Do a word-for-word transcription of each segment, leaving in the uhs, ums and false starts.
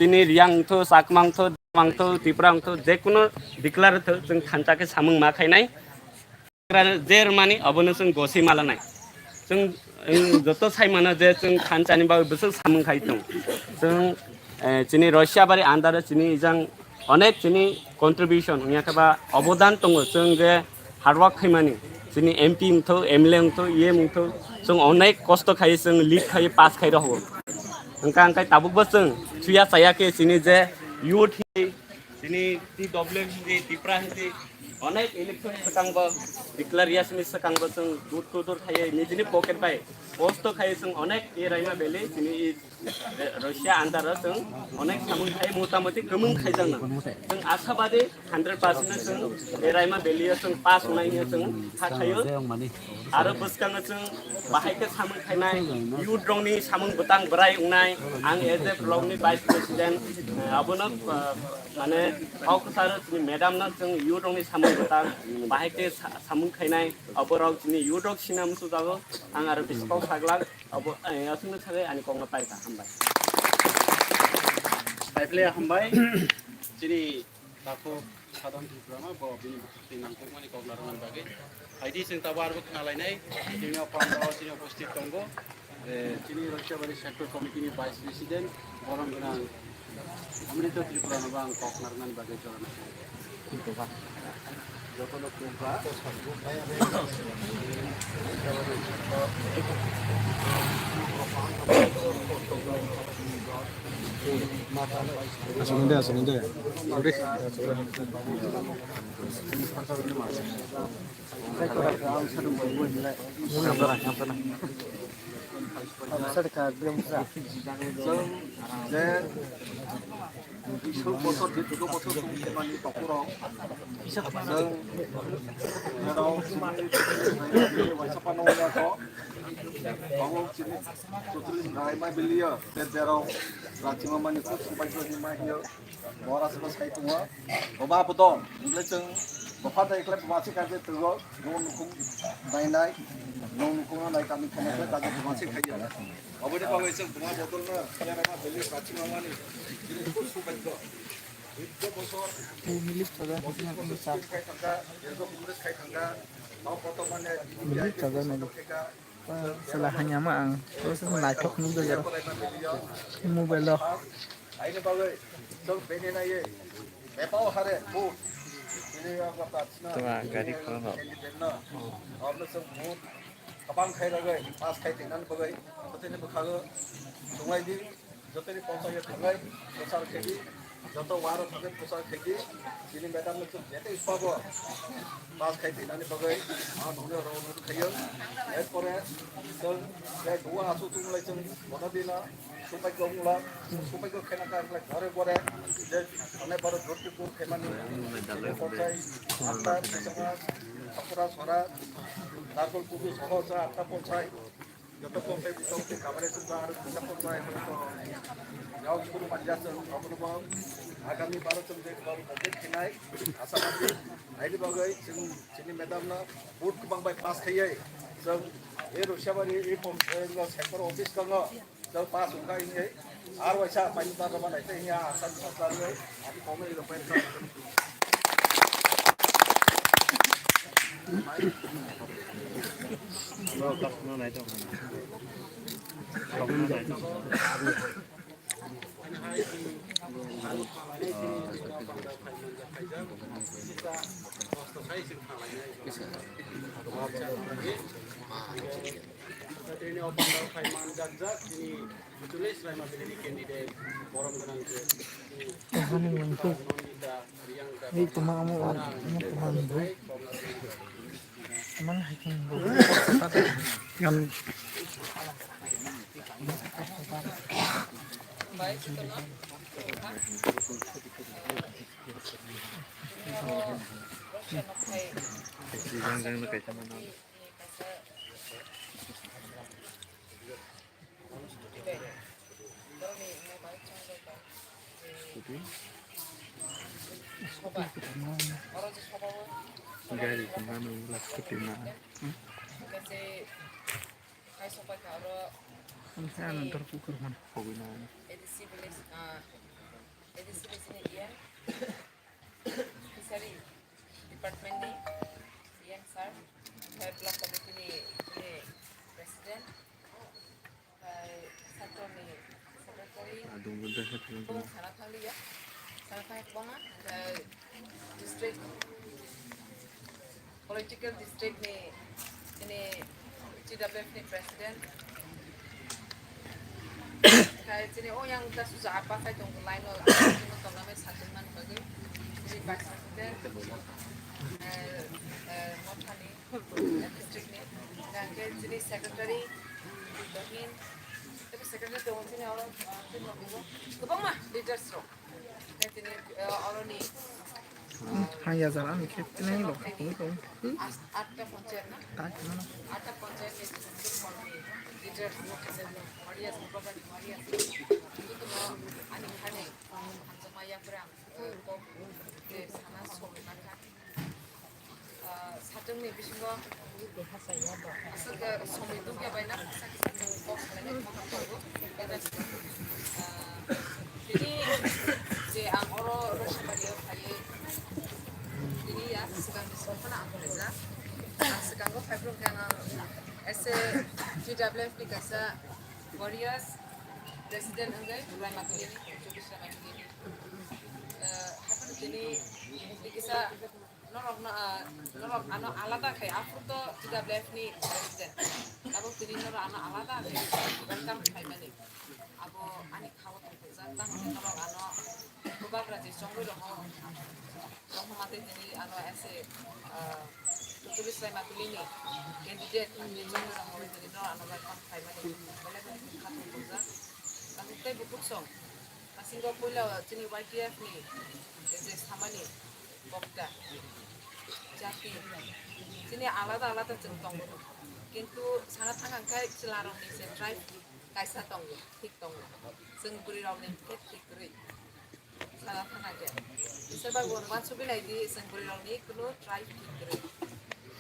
Chini Riyang wngthu, Chakma wngthu, Dima wngthu, Tripura wngthu, jekunu declare wngthu, chwng thansa khe samung ma khainai. Declare je rwmani obono chwng goswi ma lanai. Chwng, chwng joto sai mano je chwng thansani bagwi bwswk samung khai tongo. Chwng, eh, chini Roisabari under o chini ijang onek chini contribution wngya khe ba obodan tongo, chwng je hard work khaimani, chini M P wngthu, M L A wngthu, E M wngthu, chwng onek kosto khai chwng lead khai pass khai rohor. Hwnkha hwnkhe tabukbo chwng chuya chaya khe chini je youth hi, chini T W hindi, Tipra hindi, onek election swkangbo declare yasini swkangbo chwng dur to dur khai nijini pocket bai kosto khai chwng onek e Raima Valley chini i Russia under o chwng onek samung khai motamoti kwmwng khaijakna. Chwng ashabadi hundred percent no chwng Raima Valley o chwng pass wngnai hwnwi chwng kha khaio. Aro bwskango chwng bahai khe samung khainai, youth rokni samung bwtang bwrai wngnai. Ang as a block ni vice president, eh, abono, eh, mane kok kwcharo chini madam no chwng youth rokni samung bwtang bahai khe sa-, samung khainai. Oborok chini youth rok sina musujago. Ang aro bisi kok saglak. Abo, eh, aswkno sagai ani kokno paikha, hambai. Paiphle hambai. Chini takhuk Sadhan Tripura no bo bini bukhuk twi nangkukmani kok narwkmani bagwi. Haidi chwng tabo arbo khna lainai, chini o panda o chini uposthit tongo. Eh, chini Roisabari Sector Committee ni Vice President, borom gwnang Amrita Tripura no bo ang kok narwkmani bagwi jorana. Aswkno de, aswkno de. Bwswk bosor je chwdw bosor chwng thangmani tokhorok. Chwng norok waisa phano wngya kho. Tongo chini chutri nai mai biliya. Te derok rachima mani kuk subai khe ni mai hiyo. Bora sabo sai tongo. Boba bodol. Wngkhe chwng bopha dai khlai boma se kaje tongo. Nong nukhung nai nai. Nong nukhung nai kami khana khlai kaje boma se khaiya. Aboni bagwi chwng buma bodolno Kerala valley kachimamani chini kuk subaigo. Dui bosor English chajak, English chajak. Khai thangkha, Congress khai thangkha. Nao kotor mane English chajak nai. Sala hanya ma ang. Terus naithok nugwi jaro. Mobile o. Aini bagwi chwng bini naiye. Epao hare bu. Ini apa tatsna. Tuma gari khorokno. Abno chwng bu. Kabang khai ragwi, pass khai tongna bagwi, jotono bwkhago tonglaidi, jotoni pochai thangai, prochar khaidi, joto waro thangai prochar khaidi, chini madam no chwng jete ispabo pass khai tongna bagwi, ang nono rw khayo. Erpore chwng je duwa asu tunglai chwng bono dina, Supaikok wngla, supaikok khaina kha wngla gore gore, je thane baro jotipur khaimani, porchai, atta, kachama, khapura, sora, narkol, kudu, soho, cha, atta porchai, joto porchai, bisong, te kabare, sumba, aro kisa porchai, yao, suru, manja, chwng, abono bo, agami baro, chwng, je, baro, complete khainai, asa mani, aini bagwi, chwng, chini madam no, vote kwbang bai pass khaiye, chwng, e, Rosiabari, e, pom-, e, no, sector office tongo, Chwng pass wngkha hwnwi, aro waisa paini tar rwma naitwi hwnwi a asam sa charwi, ani kokno iro paini tar. Tini o panda phai man jak jak, tini Julius Raima Bilini candidate, borom gwnang je. Hani mangkuk. Nonita, Riang, Ei, tuma amo, amo tuma nunggu. Mang hai kung nunggu. Ngam. Jang jang no kaisa mano. Gari kemana ulah seperti mana? Ang sana dorku kurman. Pogina. Bung sana thang liya, sana thang bana, district, political district ni, ini T W F ni president. Kai chini o yang ta suja apa kai tong line o, chini tong name satin man bagi. Ini vice president, eh, eh, Mothani, eh, district ni. Yang ke chini secretary, Dohin. Tapi secretary tong chini orang, eh, chini orang kebang mah leaders rok. Tini, eh, oroni, eh, Hang ya jara ni khe tini lo kha tong tong. Atta panchayat na? Atta panchayat ni leaders, Marias, Marias. Itu no ani khani, Hanjamaya Prang, eh, kok, eh, sana sobi mangkha. Ah, satung ni bisingo aswk, eh, somoi dukya bai na, kisa kisa kok khlainai kok tongo. Ah, tini je ang oro Rosabario phaiwi, tini ya swkang ni song phano ang khlaijak. Ang swkango phaiphuru khe ang S A T W F ni kaisa warriors president wngwi Raimatulini, Jogish Raimatulini. Eh, haphano tini kisa norok no, ah, norok ano alada khai, aphuru to T W F ni president. Abo tini norok ano alada khai welcome khaimani. Abo ani khao tongthokjak, tamo khe norok ano bubagra je chongwi rokho, chongma tei tini ano S A, ah, Tutulis Raimatulini candidate, ani chongwi rokho tini norok ano welcome khaimani. Belai belai kha tongthokjak. Tabuk tei bukuksong. Asingo puila chini Y T F ni je samani bokta jati chini alada alada chwng tongo, kintu sana thang khe chwla rokni se tribe kaisa tongo, thik tongo, chwng bwrwi rokni khe thik kwrwi sana thang khe. Isor bai bo uansugwi nai di, chwng bwrwi rokni kunu tribe thik kwrwi.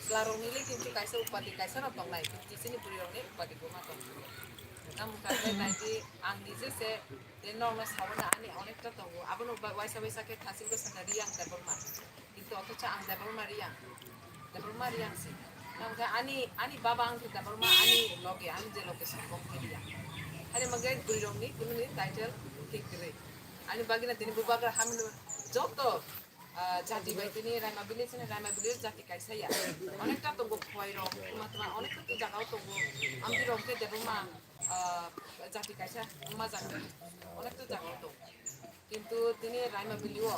Chwla rokni le kintu kaisa upadi kaisa no tongnai, kintu chini bwrwi rokni upadi bo ma tong. Tamo khe nai di, ang nije se je norokno saui ani onekta tongo, abono ba-, waisa waisa khe thasingbo sakha Riyang Debbarma, kintu othocho ang Debbarma Riyang, Debbarma Riyang se. Tamo khe ani, ani baba ang khe Debbarma, ani loge, ang je loge song khe Riyang. Hani mage bwrwi rokni kununi title thik kwrwi. Ani bagwino tini bubagra hamino joto ah, jati bai tini Raima village ni, Raima village jati kaisa ya. Onekta tongo khowai rok, tuma tuma onekta to jaga o tongo. Amtwi rok khe Debbarma, ah, jati kaisa wngma jaga. Onekta jaga o tongo. Kintu tini Raima valley o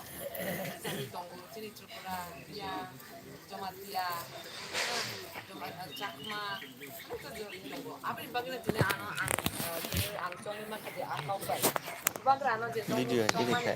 jati tongo, chini Tripura ya, Jamatia, ah, Jama-, ah, Chakma, onekta jati tongo. Aboni bagwi tini ano ang, ah, tini ang chongwi mankha je a kok bai. Bubagra ano je tongo, video, video chongmani khe.